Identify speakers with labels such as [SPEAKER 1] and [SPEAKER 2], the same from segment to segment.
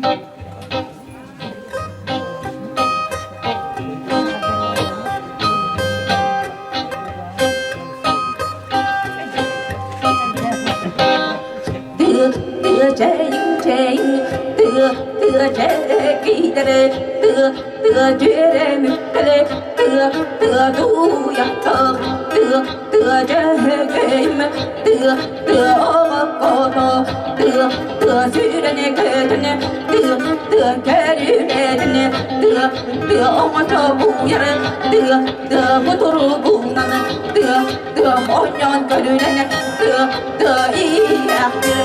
[SPEAKER 1] Тыа, тыа чэйиҥ, чэйиҥ, тыа, тыа чэкийтэрэ, тыа, тыа дьүөрэмүттэрэ, тыа, тыа дууйахтаах, тыа, тыа дьөһөгөйүм, тыа, тыа оҕоккото, тыа, тыа сүүрэни көтүнэ, тыа, тыа кэрүнэтинэ, тыа, тыа оҥочо бууйары, тыа, тыа кутуругунан, тыа, тыа оонньоон көрүнэн, тыа, тыа иэхтир.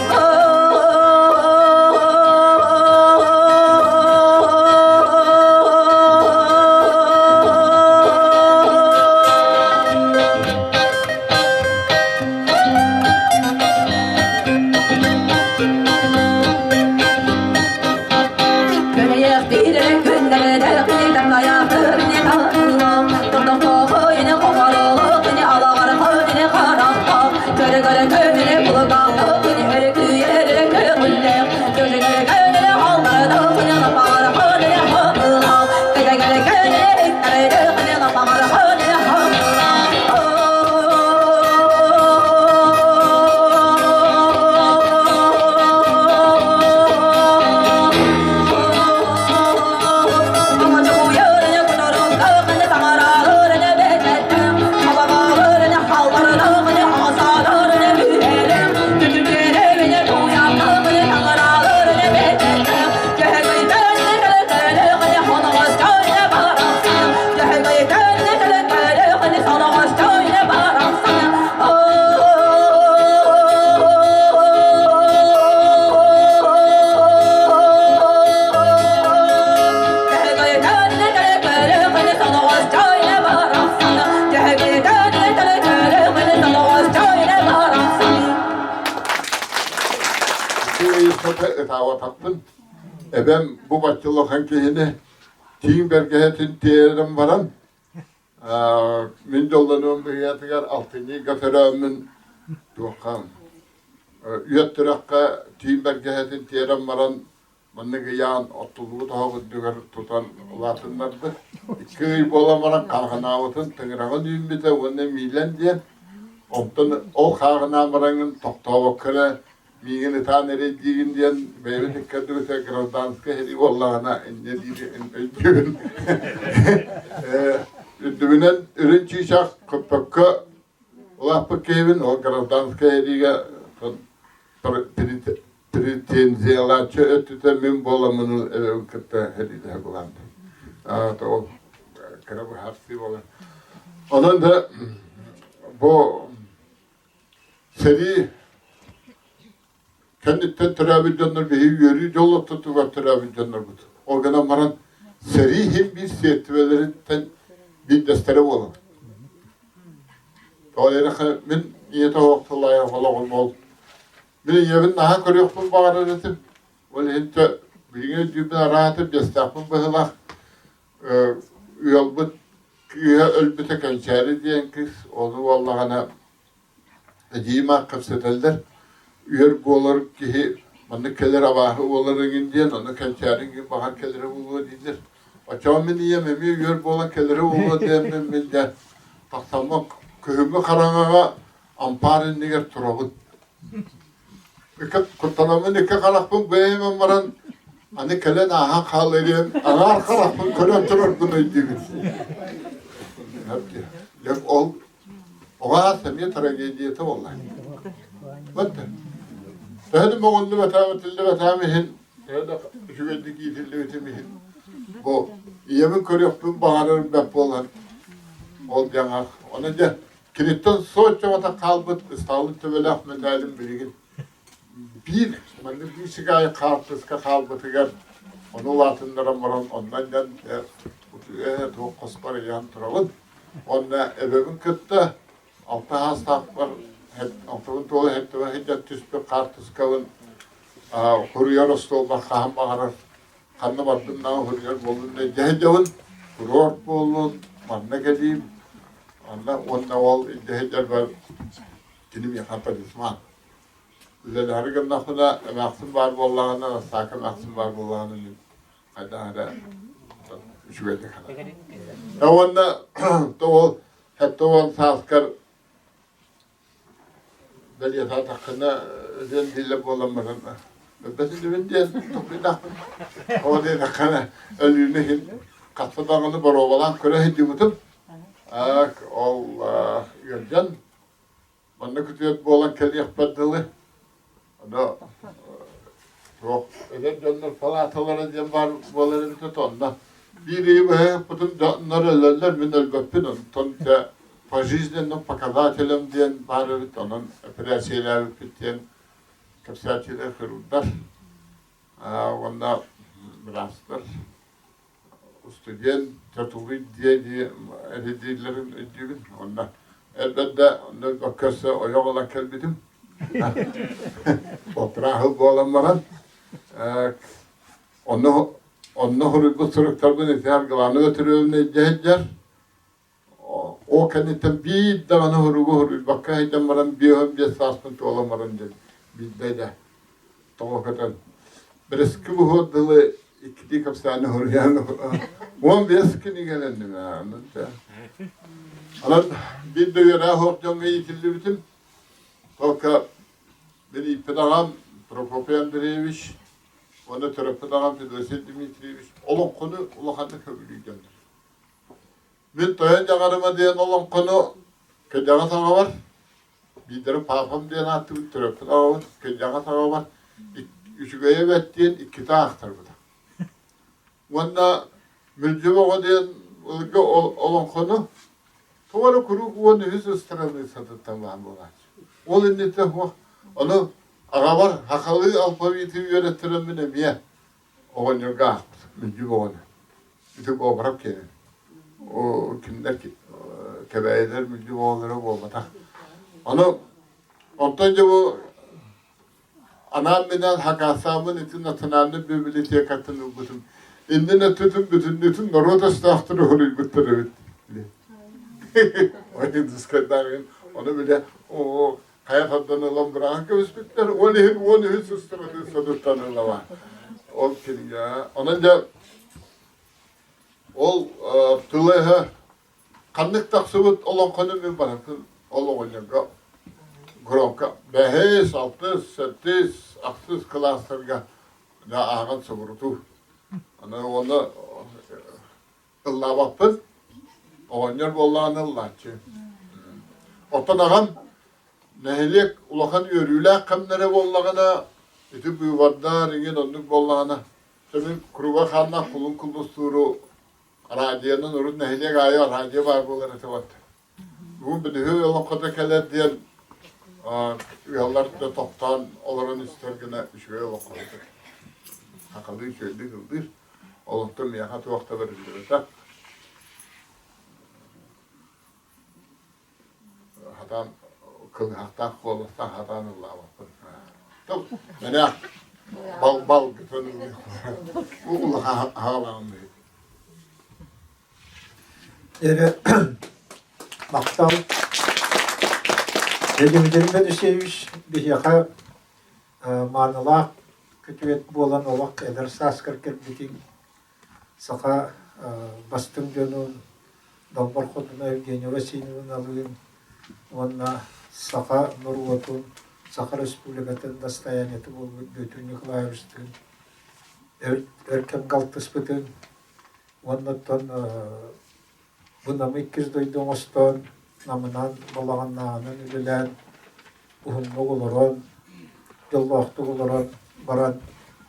[SPEAKER 2] Ытаабатахпын эбэм бу бачча улахан киһини тииҥ бэргэһэтин тиэрэн баран Мин дьоллонуом быһыытыгар алтынньыга төрөөммүн туохха үөт түрэххэ тииҥ бэргэһэтин тиэрэн баран маннык ыйаан оттуллубут оһох үрдүгэр тутан улаатыннарбыт. Икки ый буолан баран хааҕынаабытын тыҥыраҕын үүммүтэ уонна миилэн диэн. Онтон ол хааҕынаан бараҥҥын тохтообокко эрэ миигин ытаан эрэйдиигин диэн бэйэбит иккэрдибитэ гражданскай сэрии буоллаҕына инньэ диир өйдүүбүн. Үрдүбүнэн үрүн чыычаах көппөккө улааппыт киһибин ол гражданскай сэриигэ претензиялааччы өттүтэ мин буоламмын эбэбин кытта сэриилэһэ булаан. Ол кыра быһаарсыы буолар. Онон да бу Сэрии кэнниттэн төрөөбүт дьоннор биһиги үөрүү дьол ортотугар төрөөбүт дьоннорбут. Ол гынан баран сэрии иһин биир сиэртибэлэриттэн биирдэстэрэ буолар. Тоҕо диэтэххэ мин ийэтэ суох тыллаайах олоҕум ол. Мин ийэбин наһаа көрүөхпүн баҕарар этим. Ол иһин билигин өйдүүрбүн араатым, биэстээхпин быһыылаах ыалбыт кыыһа өлбүтэ Кэнчээри диэн кыыс, ону буоллаҕына эдьиийим аах кэпсэтэллэр, үөр буолар киһи маннык кэлэр абааһы буолар эҥин диэн, ону Кэнчээри эҥин баҕар кэлэрэ буолуо дииллэр. Оччоҕо мин ийэм эмиэ үөр буолан кэлэрэ буолуо диэммин мин дьэ тахсаммын күһүҥҥү хараҥаҕа ампаар иннигэр турабын. Куттанаммын икки харахпын бэйэм баран аны кэлэн ааһан хаалыырыам аҥаар харахпын көрөн турарбын өйдүүбүн. Дьэ ол оҕо эмиэ трагедията буолла. Вот төһө да мөҕүллүбэтэҕим этиллибэтэҕим иһин, төһө да үчүгэйдик иитиллибитим иһин бу ийэбин көрүөхпүн баҕарарым бэрт буолан ол дьаҥар ону дьэ Киниттэн соччоҕото хаалбыт ыстаалын төбөлөөх мэтээлим билигин биир маннык биир сыгаайы хаартыска хаалбытыгар ону улаатыннаран баран онно анньан туох хоспор ыйаан турабын. Уонна эбэбин кытта алта саастаахпар алтабын туола хэттибэ сылдьан түспүт хаартыскабын хуруйар остуолбар хаһан баҕарар ханна бардым даҕаны хуруйар буоллун да илдьэ сылдьабын. Курорт буоллун, манна кэлиим, Онно уонна ол илдьэ сылдьарбар кини миэхэ талисман. Үлэлэһэри гыннахпына эмээхсин баар буоллаҕына, Настаака эмээхсин баар буоллаҕына мин хайдах эрэ үчүгэйдик сананабын. Уонна ол 70 сааскар бэлиэтээтэххинэ диэн дииллэр буолан баран бэсилибин диэн толкуйдаахпын. Ол диэтэххинэ өлүүнү иһин хаста даҕаны боруобалаан көрө сылдьыбытым. Ол ыалдьан манна күтүөт буолан кэлиэхпэр дылы аны туох эдэр дьоннор палааталара диэн баар буолар эбитэ онно биир ыйы быһа ыппытым дьоннор өлөллөр мин өлбөппүн онтон дьэ по жизненным показателям диэн баар эбит онон эпэрээссийэлээбиппит диэн кэпсээччилэр хирурдар уонна быраастар студент татулуй диэ эрэдииллэрин өйдүүбүн уонна элбэдэ онно көрсө ойох ылан кэлбитим балтараа буолан баран онно онно суруйбут суруктарбын ити Аргылаана Өтөрүөбүнэ илдьэ сылдьар ол кэнниттэн биир даҕаны суругу суруйбакка сылдьан баран 55 сааспын туолан баран диэн биирдэ да тоҕо көтөн бэрэски буһуор дылы иккитии кэпсээни суруйан 15 кинигэлэнним Онон биир да үөрэх суох дьоҥҥо иитиллибитим. Только мин ииппит аҕам Прокопий Андреевич уонна төрөппүт аҕам Федосий Дмитриевич олоҥхону улаханнык сөбүлүүр дьоннор. Мин Тойон Дьаҕарыма диэн олоҥхону кырдьаҕас аҕабар Биирдэрэ паапам диэн ааттыыбыт, төрөппүт аҕабыт кырдьаҕас аҕабар үчүгэйэ бэрт диэн иккитэ аахтарбыта. Уонна Мүлдьү Оҕо диэн былыргы олоҥхону тоҕо эрэ куруук 13 ыстараныыссатыттан баар буолааччы. Ол инниттэн суох. Ону аҕабар сахалыы алфавиты үөрэттэрэммин эмиэ оҕонньорго аахпыт Мүлдьү Оҕону. Ити Буобурап киэнэ. О кинилэр кэбээйилэр Мүлдьү оҕолоро буолбатах. Ону онтон дьэ бу анаан-минээн хакаасааммын ити национальнай библиотекаттан ылбытым. Иннин өттүтүн бүтүннүүтүн норуот өстөөхтөрө суруйбуттар эбит. Ойдускайдааҕын ону билэ оо хайа тардан ылан быраҕан кэбиспиттэр. Ол иһин 13 ыстаратын содуттан ылаба. Ол кинигэ. Онон дьэ ол тыла-өһө ханнык тахсыбыт олоҥхону мин барытын ол оҕонньорго громко бэһис, алтыс, сэттис, ахсыс кылаастарга да ааҕан субурутуу. Аны уонна ыллаабаппын. Оҕонньор буоллаҕына ыллааччы. Оттон аҕам нэһилиэк улахан үөрүүлээх кэмнэрэ буоллаҕына, ити быыбардар иҥин оннук буоллаҕына, мин круга хааннаах кулун куллустууру радионан урут нэһилиэк аайы радио баар буолар этэ вот. Бүгүн бүдүһү олоҥхото кэлэр диэн ыаллар да тохтоон олорон истэр гына үчүгэй олоҥхото. Сахалыы үчүгэйдик ыллыыр. Олохтон миэхэ туох да бэриллибэтэх. Хатаан кылыһахтаах куоластаах хатаан ыллаабаппын. Мэнээх бал-бал улахан хаалаҕын
[SPEAKER 3] Эрэ махтал. Дмитрий Федосеевич биһиэхэ маанылаах күтүөт буолан олох эдэр сааскар кэлбитиҥ саха бастыҥ дьонун Далбар Хотуна Евгения Васильевналыын уонна саха норуотун, Саха Республикатын достояниета буолбут Бүөтүр Николаевичтыын өр кэмгэ алтыспытын уонна оттон бу Намы иккис дойду оҥостон Намынан, Балаҕаннааҕынан үлэлээн уһуннук олорон, дьоллоохтук олорон баран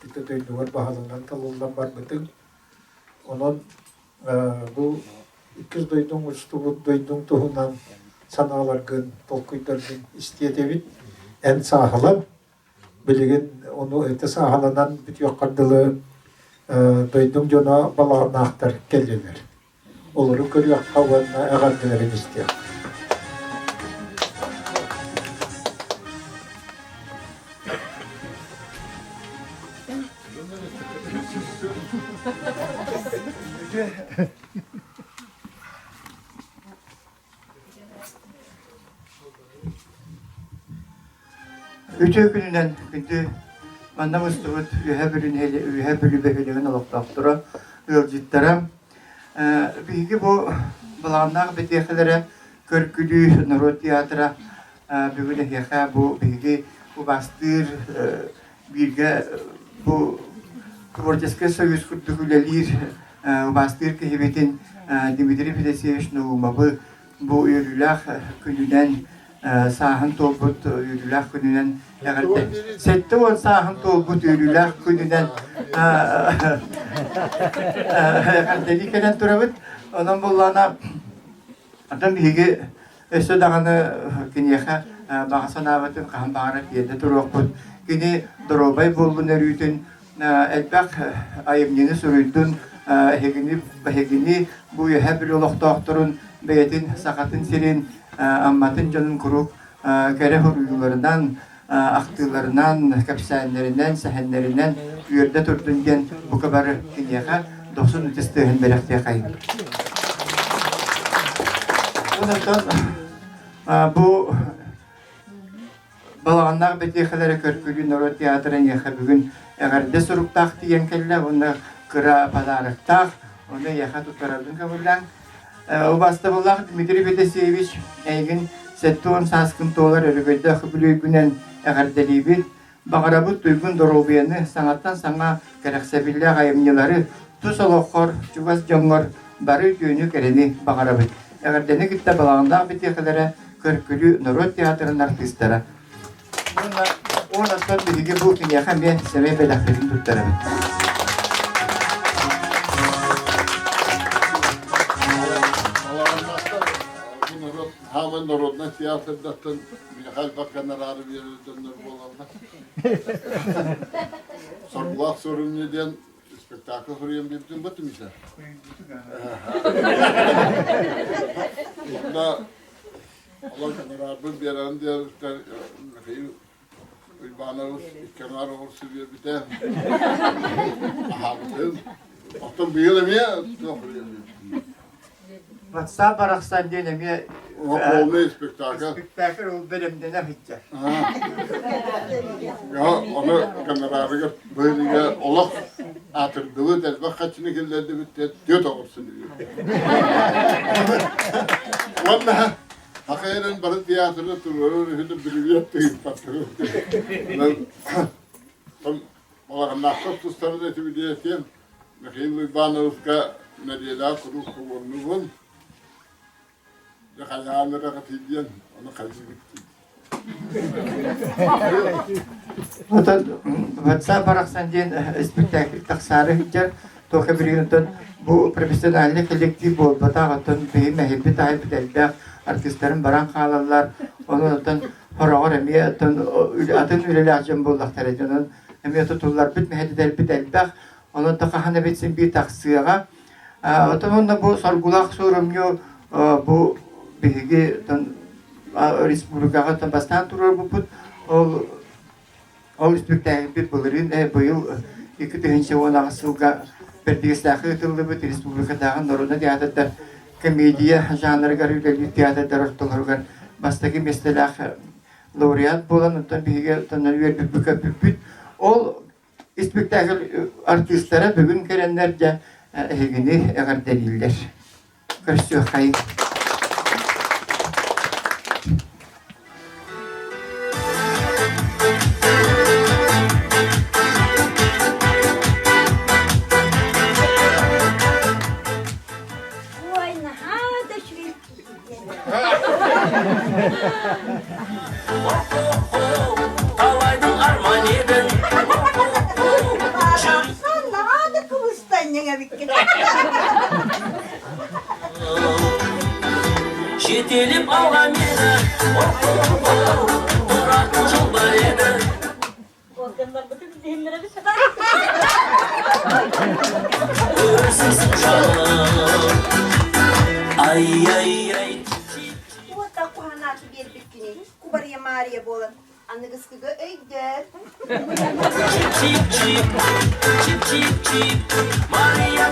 [SPEAKER 3] ити дойдугар баһылыгынан талыллан барбытыҥ. Онон бу иккис дойдуҥ устубут дойдуҥ туһунан санааларгын, толкуйдаргын истиэ этибит. Эн сааһылан, билигин ону ити сааһыланан бүтүөххэр дылы дойдуҥ дьоно балаҕаннаахтар кэллилэр. Олору көрүөххэ уонна эҕэрдэлэрин истиэххэ.
[SPEAKER 4] Үтүө күнүнэн күндү манна мустубут Үөһээ Бүлүү Үөһээ Бүлүү бөһүөлэгин олохтоохторо, ыалдьыттара. Биһиги бу былааннаах бэтиэхэлэрэ Көргүлүү норуот театра бүгүн эһиэхэ бу биһиги убаастыыр бииргэ бу творческай союз курдук үлэлиир убаастыыр киһибитин Дмитрий Федосеевич Наумовы бу үөрүүлээх күнүнэн сааһын туолбут үөрүүлээх күнүнэн эҕэрдэ 70 сааһын туолбут үөрүүлээх күнүнэн эҕэрдэлии кэлэн турабыт. Онон буоллаҕына Оттон биһиги өссө даҕаны киниэхэ баҕа санаабытын хаһан баҕарар тиэрдэ туруохпут. Кини доруобай буоллун өрүүтүн, элбэх айымньыны суруйдун, эһигини, эһигини бу Үөһээ Бүлүү олохтоохторун бэйэтин Сахатын сирин, Амматын дьонун куруук кэрэ суруйууларынан, ахтыыларынан, кэпсээннэринэн, сэһэннэринэн үөрдэ турдун диэн бука бары киниэхэ дохсун ытыс тыаһын бэлэхтиэхэй. Онтон бу Балаҕаннаах бэтиэхэлэрэ Көркүлүү норуот театра эйиэхэ бүгүн эҕэрдэ суруктаах тиийэн кэллэ уонна кыра подароктаах, ону эйиэхэ туттарарбын көҥүллээҥ. Убаастабыллаах Дмитрий Федосеевич, эйигин 70 сааскын туолар өрөгөйдөөх үбүлүөйгүнэн эҕэрдэлиибит. Баҕарабыт туйгун доруобуйаны, саҥаттан саҥа кэрэхсэбиллээх айымньылары, тус олоххор, чугас дьоҥҥор бары үтүөнү-кэрэни баҕарабыт. Эҕэрдэни кытта Балаҕаннаах бэтиэхэлэрэ, Көркүлүү норуот театрын артыыстара. Уонна уонаттан биһиги бу киниэхэ эмиэ сэмэй бэлэхпитин туттарабыт.
[SPEAKER 2] Хааман народнай театрдаттан миэхэ элбэх гонорары биэрэр дьоннор буолаллар. Соргулаах суорумньу диэн спектакль суруйан биэрбитим бу Миша. Онно олор гонорарбын биэрэн диэбиттэр Михаил Уйбаанабыс икки аҥаар оҕурсу биэрбитэ. Аһаабытым. Оттон быйыл эмиэ туох
[SPEAKER 4] Ватсап барахсан диэн эмиэ
[SPEAKER 2] полный спектакль.
[SPEAKER 4] Спектакль ол бэлэмнэнэ сылдьар.
[SPEAKER 2] Ону гонорарыгар быһыыга олох аатырдыбыт, элбэх хаччыны киллэрдибит диэн түөрт оҕурсун Уонна Хахайрын бары театры туруорар үһүнү бүрүбүөт тыыппаттар. Балаҕаннаахтар тустарын этибитиэтиэн Михаил Уйбановка нэдиэлэҕэ куруук холуоннубун. Дьэ хайаан эрэ тиийэн, ону хайыыбыт
[SPEAKER 4] Отон WhatsApp барахсан диэн спектакль тахсаары сылдьар. Туох билигин бу профессиональный коллектив буолбатах, оттон биһи мэһийбит аһайбыт элбэх артыыстарын баран хаалаллар. Онон оттон хороҕор эмиэ оттон атын үлэлээх дьон буоллахтара дьонун эмиэ тутулларбыт мэһэйдэрбит элбэх. Онон да хаһан эбит син биир тахсыаҕа. Оттон уонна бу соргулаах суорумньу бу биһиги республикаҕа бастаан туруорбуппут. Ол ол испиктээкилбит былырыын быйыл 2018 сылга Бэрдигэстээххэ ыытыллыбыт республикатааҕы норуодунай театрдар комедия жанрыгар үлэлиир театрдар ортолоругар бастакы миэстэлээх лауреат буолан, оттон биһиги үөрбүппүт-көппүппүт. Ол Испиктээкил артыыстара бүгүн кэлэннэр дьэ эһигини эҕэрдэлииллэр. Көрсүөххэйиҥ.
[SPEAKER 5] Ой, наһаа да үчүгэй Наһаа да кыбыстанньаҥ эбиккин.
[SPEAKER 6] Жетелеп алға мені тұратын жол бар еді.
[SPEAKER 5] Органнарбытын иһиннэрэбит.
[SPEAKER 6] Өзіңсің жаным. Ай-ай-ай.
[SPEAKER 5] Уота куһанааты биэрбиккини кубарыйа Маарыйа буолан аныгыскыга өйдөр.
[SPEAKER 6] Чип-чип-чип, чип-чип-чип, Мария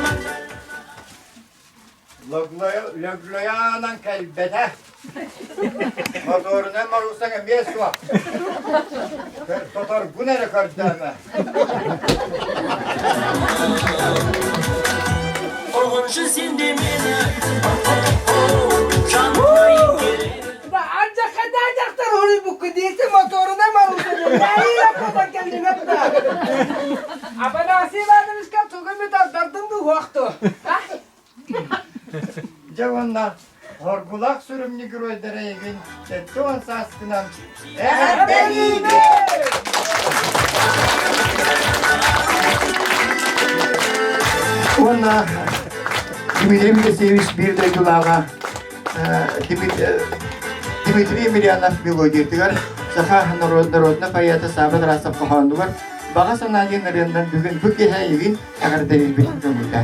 [SPEAKER 4] Лөглөйөөнөн кэлбэтэ. Мотуорунан Маруусаҥ эмиэ суох. Тоторгун эрэ көрдөмө.
[SPEAKER 6] Ұрғыншы сен де мені жанымда
[SPEAKER 7] Анжаққа дьахтар уруйбукку диэти моторунан Маруса диэн куотан кэллиҥ да. Афанасий Ивановичка тугу эмит ордордуҥ дуу уохту?
[SPEAKER 4] Дьэ уонна Хоргулаах сүрүмньү геройдара эйигин 70 сааскынан эҕэрдэлиибит! Уонна Дмитрий Митасевич биир дойдулааҕа Дмитрий Емельянов мелодиятыгар саха народна поэта Саба Тарасов хоһоонугар баҕа санаа диэн ырыаннан бүгүн бу киэһэ эйигин эҕэрдэлиирбит көҥүлэ.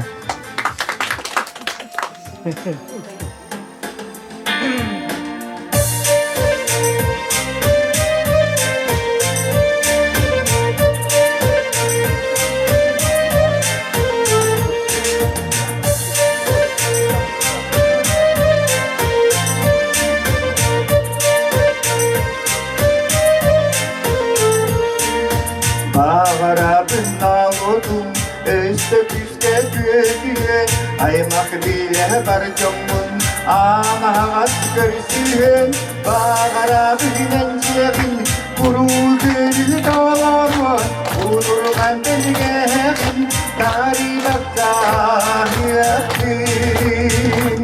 [SPEAKER 4] Баҕарабын норуотум өссө күүскэ күөтүөн, аймах билэ бар дьоммун аан аһаҕас көрсүһүөн, баҕарабын дьиэбин куруук өрүү толоруон, удурҕан бэлгэһэҕин таарыйбаккаһыахтын.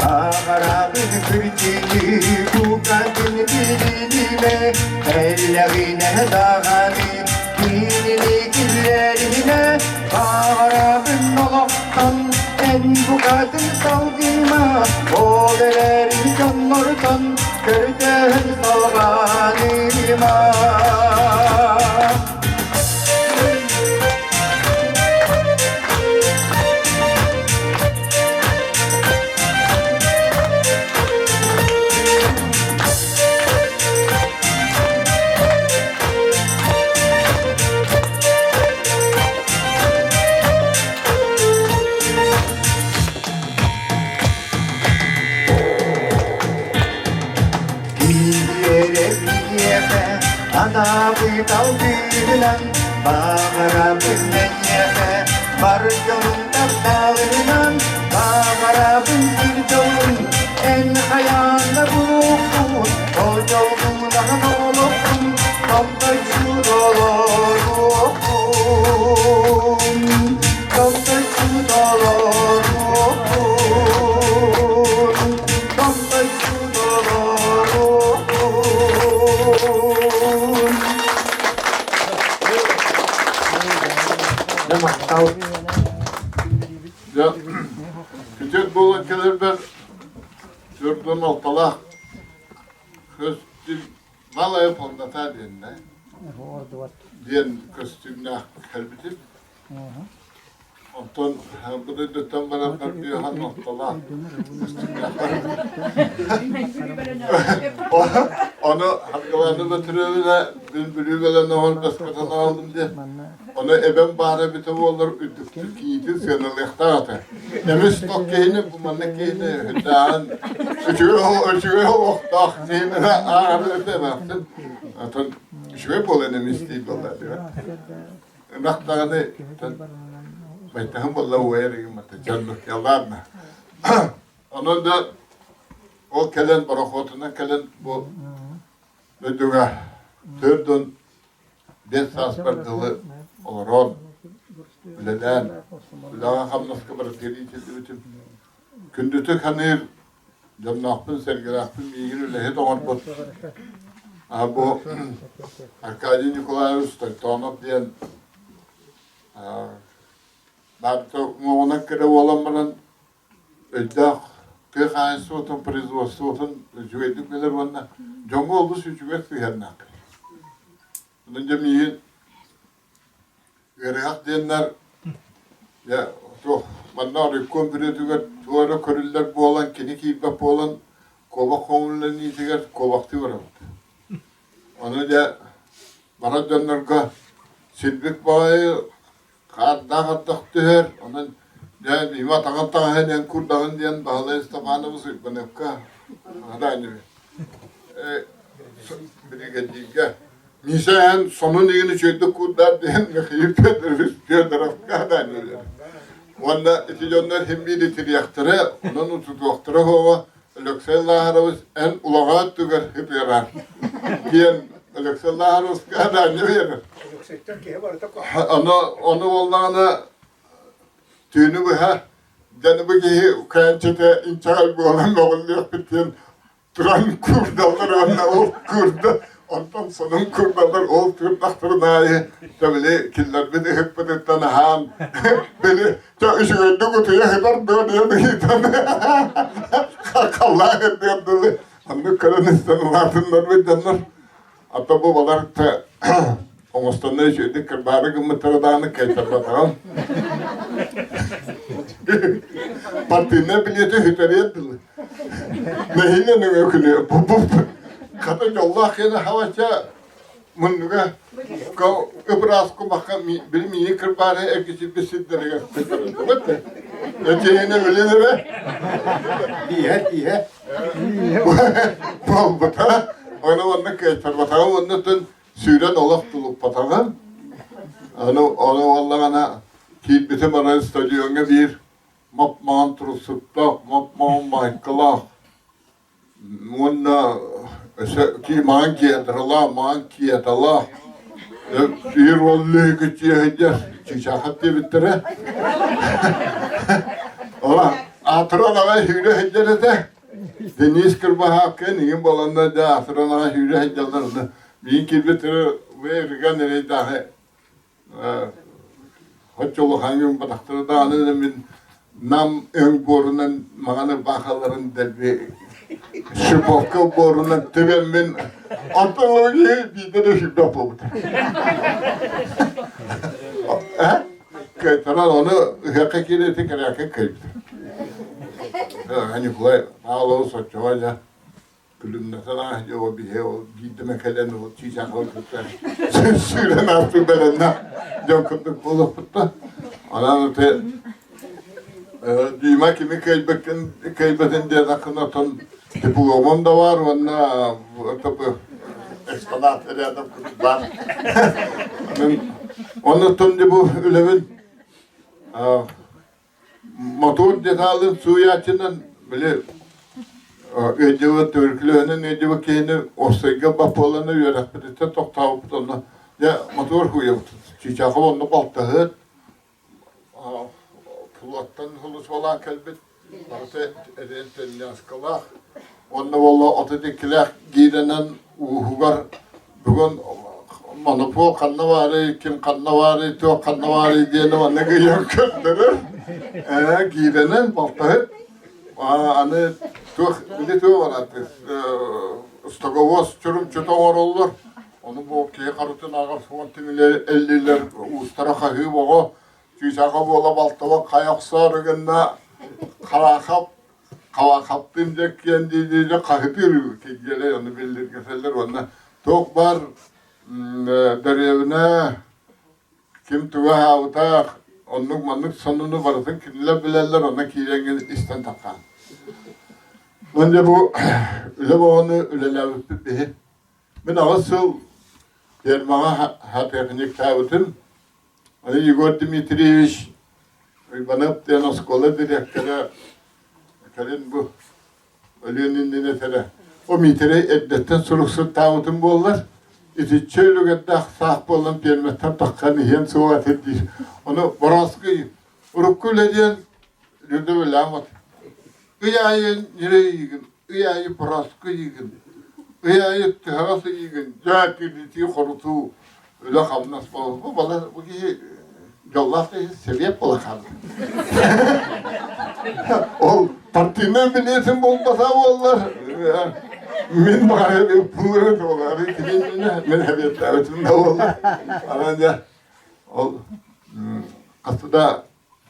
[SPEAKER 4] Баҕарабын кырдьыгы букатын билиниме, эллэҕинэ даҕаны кинини киллэриме, баҕарабын олохтон эн букатын салгыма, ол эрээри дьоннортон көрдөһөн салҕаныма. Киирэ анаабыт алгыынан баҕарабын эйиэхэ бар дьонум тапталынан баҕарабын сир дьолун эн хайаан да булуоххун ол дьолгунаһын олоххун томтойчу толоруоххун томтойчу толоруоххун томтойчу толоруоххун
[SPEAKER 3] Дьэ махтал.
[SPEAKER 2] Дьэ, күтүөт буолан кэлэрбэр төрдөн алталаах көстүүм малая полнота диэннэ диэн көстүүмнээх кэлбитим. Онтон бу дойдуттан баран бэрдиэхэн ортолоох Ону Харгалааны Бөтүрүөбүнэ мин Бүлүү оһон баскатан аҕаллым диэн. Ону эбэм баара эбитэ буоллар үрдүктүк кийиитин сыаналыахтаах этэ. Эмис тох киһини бу манна киһини үрдээҕин үчүгэй үчүгэй олохтоох киһини ааҕар этэ эмээхсин. Оттон үчүгэй буолан эмис дии буолла Ынах даҕаны байтаһын буолла уойар игин дьоннуккалаанна. Онон да ол кэлэн борохуотунан кэлэн бу дойдуга 45 сааспар дылы олорон үлэлээн үлэҕэ-хамнаска барытыгар иитиллибитим. Күндүтүк саныыр дьонноохпун, сэргэлээхпин миигин үлэһит оҥорбут бу Аркадий Николаевич Тойтонов диэн баарта уҥуоҕунан кыра буолан баран өйдөөх тыа хаһаайыстыбатын производствотын үчүгэйдик билэр уонна дьоҥҥо олус үчүгэй сыһыаннаах. Онон дьэ миигин Ыарыһах диэннэр дьэ туох манна оройкуом бүрүөтүгэр туох эрэ көрүллэр буолан кини киирбэт буолан куобах хоҥулланиитигэр куобахтыы барабыт. Ону дьэ барар дьоннорго сирбит баҕайы хаардаах ардах түһэр, онон Дьэ, мимо атаҕын таҥаһын эн курдаҕын диэн Баһылай Степанович Уйбаныапка адаанньыбы биригэдьииргэ Миша эн сонун игин үчүгэйдик курдаар диэн Михаил Федорович Федоровка адаанньыбы. Уонна ити дьоннор син биир итириэхтэрэ, онон утутуохтара суоҕа Алексей Лаһарович эн улаҕа өттүгэр сытыарар диэн Алексей Лаһаровичка адаанньа биэрэр. Ону, ону буоллаҕына түүнү быһа дьону бу киһи кээнчэтэ инчэҕэй буолан мөҕүллүөхпүт диэн туран куурдаллар уонна ол куурда онтон сонун куурдаллар ол куурдахтарын аайы били киллэрбит ыһыкпытыттан аһаан били чэ үчүгэйдик утуйа сытар дуо диэн ыйытан халлаан үрдүгэр дылы оннук көрөн истэн улаатыннарбыт дьоннор Ата бу балар оҥостонно үчүгэйдик кырбаары гыммыттара даҕаны кыайтарбатаҕым. Партийнай билиэти сүтэриэр дылы. Нэһиилэ нөҥүө күнү хата дьоллоох киэнэ хавача муннуга ып-ыраас кумахха били миигин кырбаары эргичийбит сирдэригэр Этиһинэ билин эрэ.
[SPEAKER 4] Тииһэ, тииһэ.
[SPEAKER 2] Буолбута. Ону онно кыайтарбатаҕым оннуттан сүүрэн олох тулуппатаҕым. Аны ону буоллаҕына киирбитим арай стадиоҥҥа биир моп-маҥан туруксуттаах, моп-маҥан майкалаах уонна өссө маҥан кедралаах, маҥан киеталаах биир уол лүһүкүччүйэ чыычаахап диэбиттэрэ. Ола аатыран аҕай сүүрэ сылдьар этэ. Денис Кырбаһаапкын игин буоланнар да аатыран аҕай сүүрэ сылдьаллар. Миин киирбиттэрэ Рыган эрэйдээҕи Оччо улахаҥҥа батахтара даҕаны мин Нам өҥ буорунан маҥан ырбаахаларын дэлби шиповка буорунан түбэммин онтон биирдэ да сүүрбэх буолбута. Кыайтаран ону ыһыахха киирээти кэрээккэ кыайбыта. Николай Павлович оччоҕо дьэ Күлүмнэтэн аах дьэ ол биһи ол биирдэ эмэ кэлэн ол чыычаахы кытта сүүрэн ааспыт бэлэмнээх дьон курдук буолуохпут Онон ити Дима кими кыайбаккын кыайбатын диэтэххинэ оттон дипломум да баар уонна экспонат рядом курдук баар. Оннуттан бу үлэбин Мотуор деталын сууйааччынан били ыалдьыбыт туберкулеһынан ыалдьыбыт киһини уопсайга боппуоллана үөрэхпититтэн тохтообуппут онно дьэ мотуор хууйабыт чыычаахап онно балтаһыт флоттан сулусвалаан кэлбит барыта эдэн тельняшкалаах уонна буолла 32-лээх гиирэнэн ууһугар Бүгүн монопол ханна баарый, ким ханна баарый, туох ханна баарый диэн манна ыйан көрдөрөр. Ээ, киирэнэн балтаһыт. Аны туох, били туох барааты, стоговоз чурумчута оҥороллор. Ону бу киһи харытын ааҕар суон тимилэр эллилэр уустара хаһыы боҕо, чыычааха буола балтабан хайа охсоор гынна хараахап Халахаптыын дьэккиэн дии-дии хаһытыыр киргиэлэй ону биллиргэтэллэр уонна туох баар дэриэбинэ ким тугу аһаабытаах оннук маннык сонуну барытын кинилэр билэллэр онно киирэҥҥин истэн таххаан. Уонна бу үлэ боҕону үлэлээбиппит биһи. Мин аҕыс сыл фермаҕа хатыахньыктаабытым. Аны Егор Дмитриевич Уйбанов диэн оскуола дириэктэрэ кэлин бу өлүөн иннинэ этэрэ о Миитэрэй эрдэттэн суруксуттаабытым буоллар итиччэ үлүгэрдээх саах буолан пиэрмэттэн таххан иһиэн суоҕа этэ диир. Ону Борооскуй урукку үлэ диэн Люда Вилямов ый аайы ньирэй ыйыгын, ый аайы борооску ыйыгын, ый аайы тыһаҕас ыйыгын, дьаа кирдитии хорутуу үлэ-хамнас буолар. Бу бала бу киһи дьоллоох киһи сэбиэт буола хаалла. Ол партийнай билиэтин булбата буоллар, мин баҕар пууру буолар, кинини мин сэбиэттээбитим да буоллар. Анан дьэ ол хасыда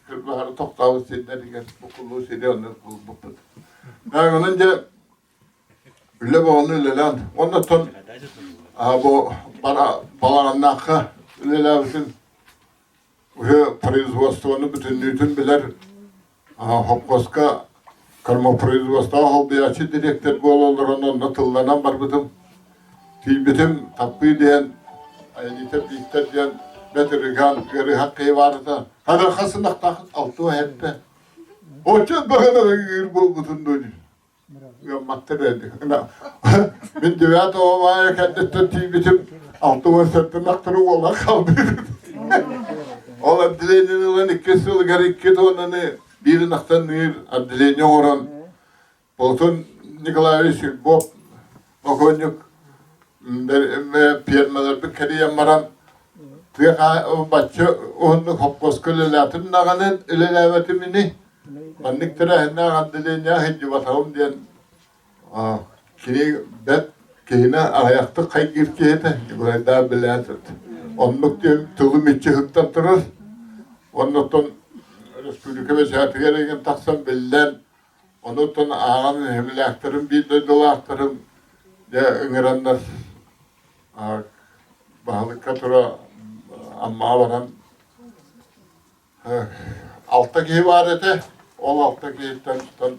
[SPEAKER 2] кырбаһары тохтообут сирдэригэр букуллуу сири онно булбуппут. Онон дьэ үлэ боҕону үлэлээн оннуттан бу балаҕаннаахха үлэлээбитим уже производствоны бүтүннүүтүн билэр. Хопкоска кормопроизводство холбуйааччы дириэктэр буола олорон онно тылланан барбытым. Тиийбитим таппыы диэн, Айанитов Виктор диэн бэт ырыгаан ыарыһах киһи баарыта. Хара хас ынахтаах алтыа эппэ. Оччо баҕана ыыр буолбутун дуо Ыамматтар эди. Мин девятого мая кэнниттэн тиийбитим, 67 ынахтары уола хаалбыт. Ол отделениени ылан икки сылыгар икки тоннаны биир ынахтан ыыр отделение оҥорон, Платон Николаевич Львов бокуонньук пиэрмэлэрбин кэрийэн баран, тыа бачча уһуннук хопкуоска үлэлээтим даҕаны үлэлээбэтим ини. Маннык тэрээһиннээх отделение сылдьыбатаҕым диэн кини бэрт киһини аҕыйахтык хайгыыр киһи этэ, Николайдаах билээт оннук диэн тылы мүччү сыттан турар. Оннуттан республика бэчээтигэр игин тахсан биллэн, онуттан ааҕан иһимилээхтэрим биир дойдулаахтарым дьэ ыҥыраннар баһылыкка тура Аммаҕа баран Алта киһи баар этэ. Ол алта киһиттэн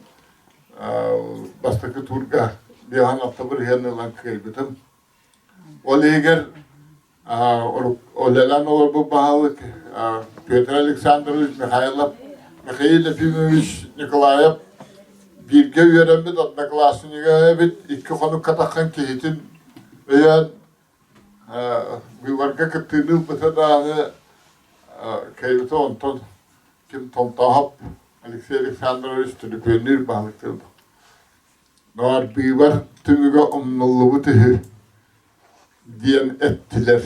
[SPEAKER 2] бастакы туурга биэһэн алта бырыһыан ылан кыайбытым. Ол иһигэр үлэлээн олорбут баһылык Петр Александрович Михайлов, Михаил Ефимович Николаев бииргэ үөрэммит однокласснига эбит, икки хонукка таххан киһитин өйөөн Быыбарга кыттыыны ылбыта даҕаны кыайбыта онтон ким Томтоохоп Алексей Александрович түлүпүөннүүр баһылыктыыр. Баар быыбар түмүгэ умнуллубут үһү диэн эттилэр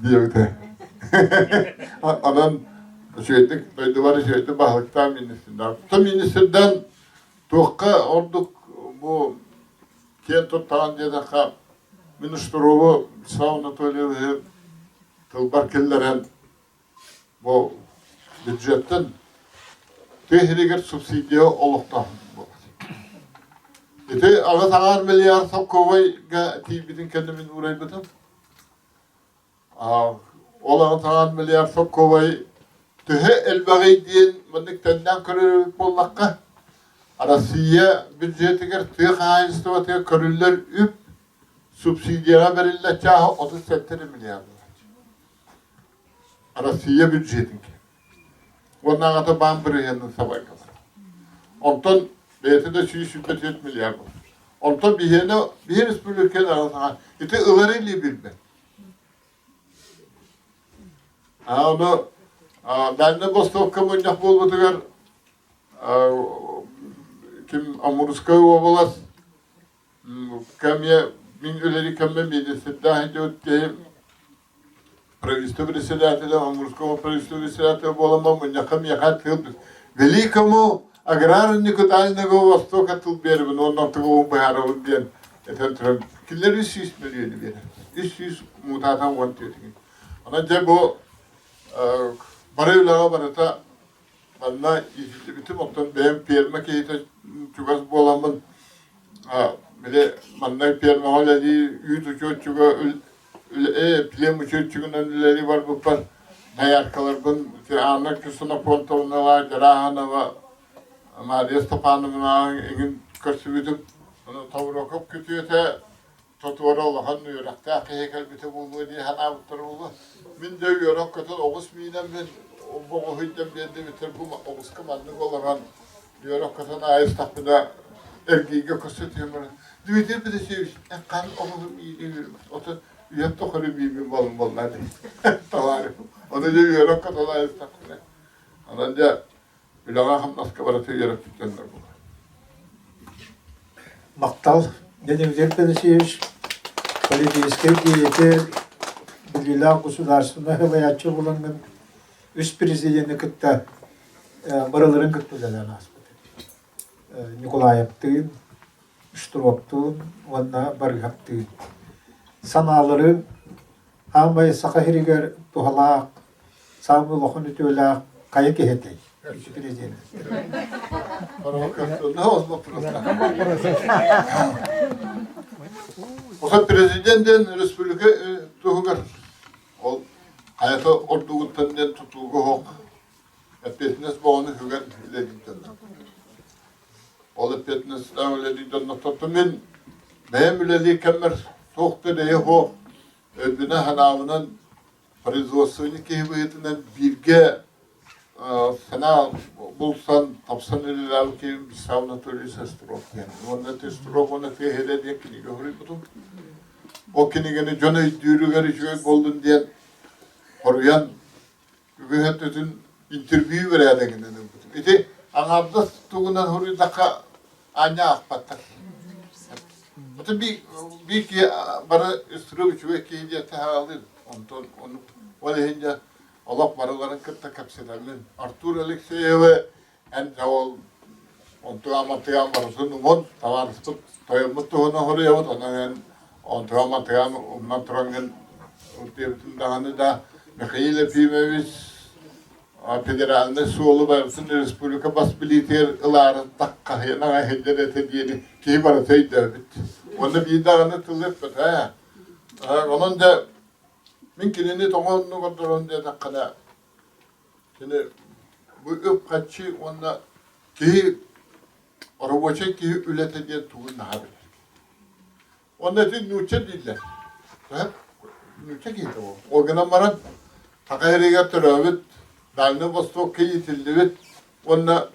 [SPEAKER 2] диэбитэ. Онон үчүгэйдик дойдубар үчүгэйдик баһылыктаан министрдаах. Министрдэн туохха ордук бу киэн туттаҕын диэтэххэ Мин Штырову Вячеслав Анатольевиһы тылбар киллэрэн бу бюджеттэн тыа сиригэр субсидия олохтооһун буолар. Ити аҕыс аҥаар миллиард солкуобайга тиийбитин кэннэ мин уурайбытым. Ол аҕыс аҥаар миллиард солкуобай төһө элбэҕий диэн маннык тэннээн көрөр буоллахха, Россия бюджетигэр тыа хаһаайыстыбатыгар көрүллэр үп субсидияҕа бэриллэр чааһа 37 миллиард Россия бюджетин Уонна аҕата баан бырыһыанын сабайгалар. Онтон бэйэтэ да 124 миллиард буолар. Онтон биһиэнэ биһи республиканы аҕа ити ылары илии билбэт. Ону Дальнай Востокка мунньах буолбутугар ким Амурскай уобалас кэмиэ мин үлэли кэммэ министрдаах идиот киһи правительство председателя Амурского правительства председателя буолан мунньахха миэхэ тыл великому аграрнику Дальнего Востока тыл биэрбин уонна тугу быһаарабын диэн этэн туран кинилэр 300 миллиону биэрэр 300 муутаатан уон түөтүгүн онон дьэ бу бары үлэҕэ барыта Манна иитиллибитим, оттон бэйэм пиэрмэ киһитэ чугас буоламмын, били манна пиэрмэҕэ үлэлии үүт учуотчуга плем учуотчугунан үлэлии барбыппар дояркаларбын Анна Ксенофонтовналаах Дьарааһынова Мария Степановнаҕа эҥин көрсүбүтүм. Тавроков күтүөтэ Тотуора улахан үөрэхтээх киһи кэлбитэ буолуо дии санаабыттара буолуо. Мин да үөрэн-көтөн оҕус миинэммин оҕуһуйдан биэрдибиттэр бу оҕуска маннык олорон үөрэн-көтөн аайыстахпына эргииргэ көстө түһэн баран Дмитрий Петрович эн хаһан оҕуһу миинэ отон үйэм тухары мииммин буолан буолла дии табаарым. Ону дьэ үөрэн-көтөн аайыстахпына онон дьэ үлэҕэ-хамнаска барыта үөрэппиттэннэр буолар.
[SPEAKER 8] Махтал, Дмитрий Федосеевич, политическай деятель, биллиилээх государственнай салайааччы буолаҥҥын үс президени кытта барыларын кытта үлэлээн ааспыт. Николаевтыын, Штыровтуун уонна Барыһаптыын. Санааларын Аамай Саха сиригэр туһалаах, саамай улахан үтүөлээх хайа киһи этэй? Президент.
[SPEAKER 2] Оса президент диэн республика туһугар ол хайата ордугуттан диэн тутууга оһох. Эппиэтинэс боҕону үгэн үлэлиир дьоннор. Ол эппиэтинэстээх үлэлиир дьоннортон мин бэйэм үлэлиир кэммэр туох да эрэйэ суох өйбүнэн-санаабынан производственник киһи быһыытынан бииргэ санаа булсан, тапсан үлэлээбит киһим Вячеслав Анатольевич Сестров диэн. Уонна Сестров уонна Тыаһыра диэн кинигэ суруйбутум. Ол кинигэни дьон өйдүүрүгэр үчүгэй буоллун диэн хоруйан үгүс өттүтүн интервью бэрээдэгинэн ылбытым. Ити аҥаардас тугунан суруйдахха аанньа аахпаттар. Ото биир киһи бары үстүрү үчүгэй киһи диэн таһаалыыр. Онтон оннук ол иһин дьэ олох барыларын кытта кэпсэтэммин. Артур Алексеевы эн дьэ ол онтугаан-мантыгаан барытын умун, табаарыспыт тойоммут туһунан суруйабыт, онон эн онтугаан-мантыгаан умнан тураҥҥын диэбитин даҕаны да Михаил Ефимович федеральнай суолу барытын республика бас билиитигэр ылаары таккаһыйан аҕай сылдьар этэ диэни киһи барыта өйдөөбүт. Уонна биир даҕаны тылы эппэтэ. Онон дьэ мин кинини тоҕо оннук ордорон диэтэххинэ кини бу үп-харчы уонна киһи оробуочай киһи үлэтэ диэн тугун наһаа билэр. Уонна ити нуучча дииллэр. Нуучча киһитэ ол. Ол гынан баран Саха сиригэр төрөөбүт, Дальнай Востокка иитиллибит уонна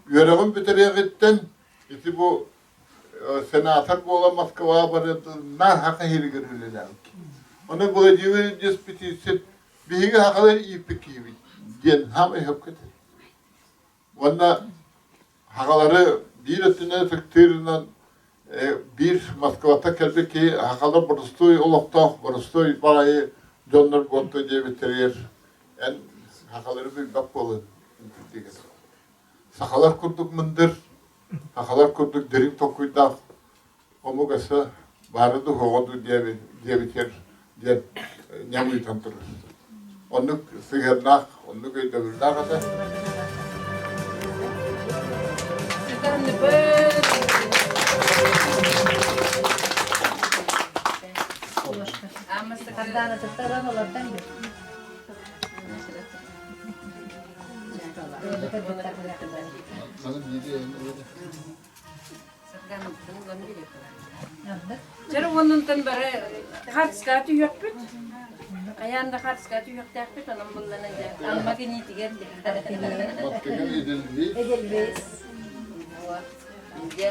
[SPEAKER 2] үөрэҕин бүтэриэҕиттэн ити бу сенатор буолан Москваҕа барыан наар Саха сиригэр үлэлээбит. Онон Владимир Ильич Птицын биһиги сахалар ииппит киһибит диэн хаамай сөпкө этэр. Уонна Хагалары биир өттүнэн ытыктыырынан биир Москваттан кэлбит киһи хахалар боростуой олохтоох, боростуой баҕайы дьоннор буолту диэбиттэригэр эн хахалары билбэт буолан диэн. Сахалар курдук мындыр, сахалар курдук дириҥ толкуйдаах омук өссө баара дуу суоҕа дуу диэбитигэр диэн ньамыйтан турар. Оннук сыһыаннаах, оннук өйдөбүллээх этэ.
[SPEAKER 9] Дьэ уонунтан бары хартыскаҕа түһүөхпүт. Хайаан да хартыскаҕа түһүөхтээхпит, онон буллана дьэ Амма киниитигэр Эдельвейс. Дьэ.